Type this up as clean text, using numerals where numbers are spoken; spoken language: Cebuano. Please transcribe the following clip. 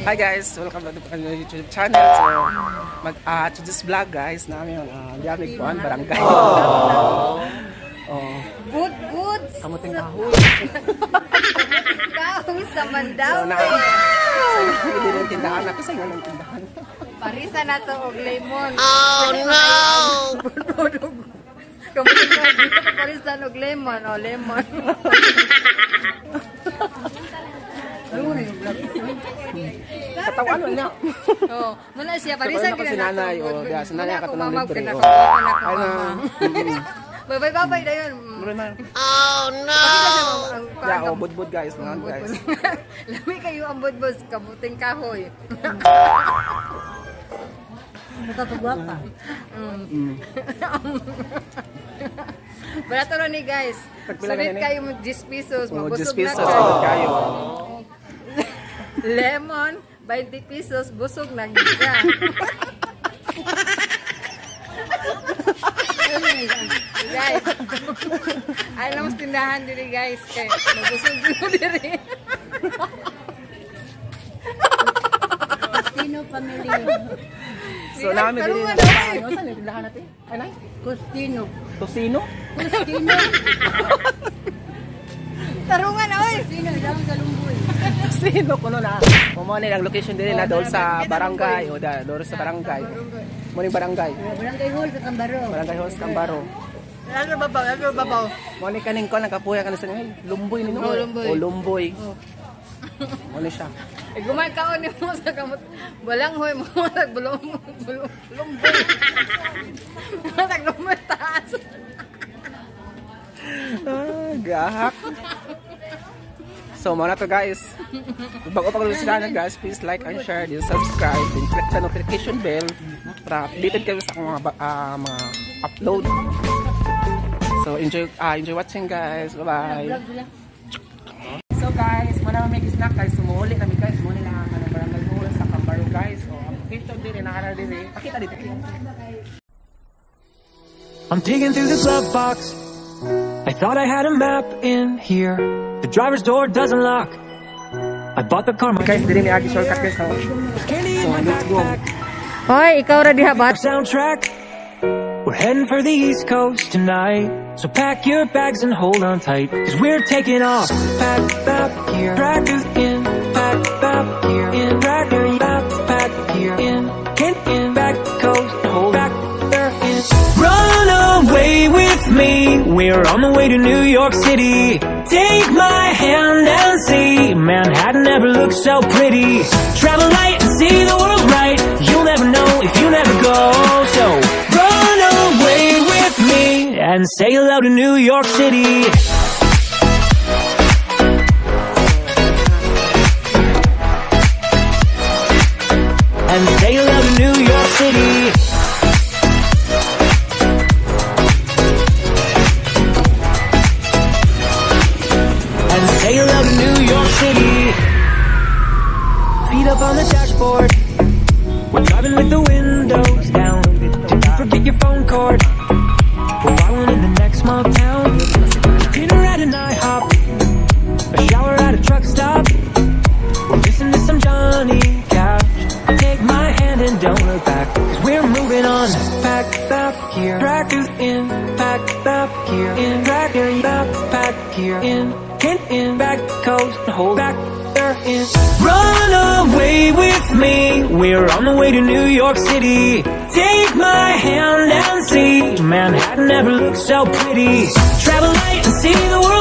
Hi guys, welcome back to my YouTube channel. So, mag to this vlog guys, namin ang kuan barangay. Oh. Good, good. Kamuting kahoy. Kahoy sa Mandaue. So, na, so, hindi rin tindahan na kasi nga lang tindahan. Parisa na to og lemon. Oh no. Kamuting kahoy parisa og lemon, oh lemon. Katawan na. Oh, muna siya parisa gid na. Nanay, oh, diya, si nanay katulong libre. Oh. Bye bye bye bye dayon. Oh no. Yeah, oh, budbud guys, mga guys. Lami kayo ang budbud kamuting kahoy. Nakapagwapa. Barato ra ni guys. Sulit kayo mo 10 pesos, mabusog 10 pesos na kayo. Kayo. Lemon, 20 pesos, busog na gid ka. Guys, ay lang mas tindahan diri guys kay mabusog mo diri. Costino family. So namin diri na ano sa tindahan natin? Ay nay? Costino. Tocino? Costino. Tarungan oy. Costino daw sa Lumboy. Tocino kuno na. Mo ni ang location diri na dool sa barangay o da dool sa barangay. Mo ni barangay. Barangay Hall sa Cambaro. Barangay Hall sa Cambaro. Lalo babaw, lalo babaw. Mo ni kaning ko nakapuya kan sa Lumboy ni no. Oh, Lumboy. O Lumboy. Mo ni siya. Eh, gumay kaon ni mo sa kamot. Walang hoy mo sa bulong bulong lumboy. Sa lumboy taas. Ah, gahak. So, muna to guys. Kung bago pa kayo sa channel guys, please like and share and subscribe and click the notification bell para updated kayo sa akong mga upload. So, enjoy enjoy watching guys. Bye-bye. So guys, muna may snack guys. Sumuuli kami guys. Muna lang ang barangay hall sa Cambaro guys. So, ang location din naara din eh. Pakita dito. I'm digging through the glove box. I thought I had a map in here. The driver's door doesn't lock. I bought the car. My guys, dili ni agi shortcut guys. So, let's go. Hoy, ikaw ra diha ba? Soundtrack. We're heading for the East Coast tonight. So pack your bags and hold on tight, 'cause we're taking off. Pack map here, track is in. Pack map here, in. Track map, pack here, in. Can't in back coast, hold back there in. Run away with me, we're on the way to New York City. Take my hand and see, Manhattan never looks so pretty. Travel light and see the world right. You'll never know if you never go. So run away with me and say hello to New York City. And say hello to New York City. And say hello to New York City. Feet up on the dashboard. We're driving with the windows down. Did you forget your phone cord? We're following in the next small town. Dinner at an IHOP, a shower at a truck stop. We'll listen to some Johnny Cash. Take my hand and don't look back, 'cause we're moving on. Pack map here, track is in. Pack map here, in. Track map, pack here, in. Can't in back coast, hold back there in. Run away with me, we're on the way to New York City. Take my hand and see, Manhattan never looks so pretty. Travel light and see the world.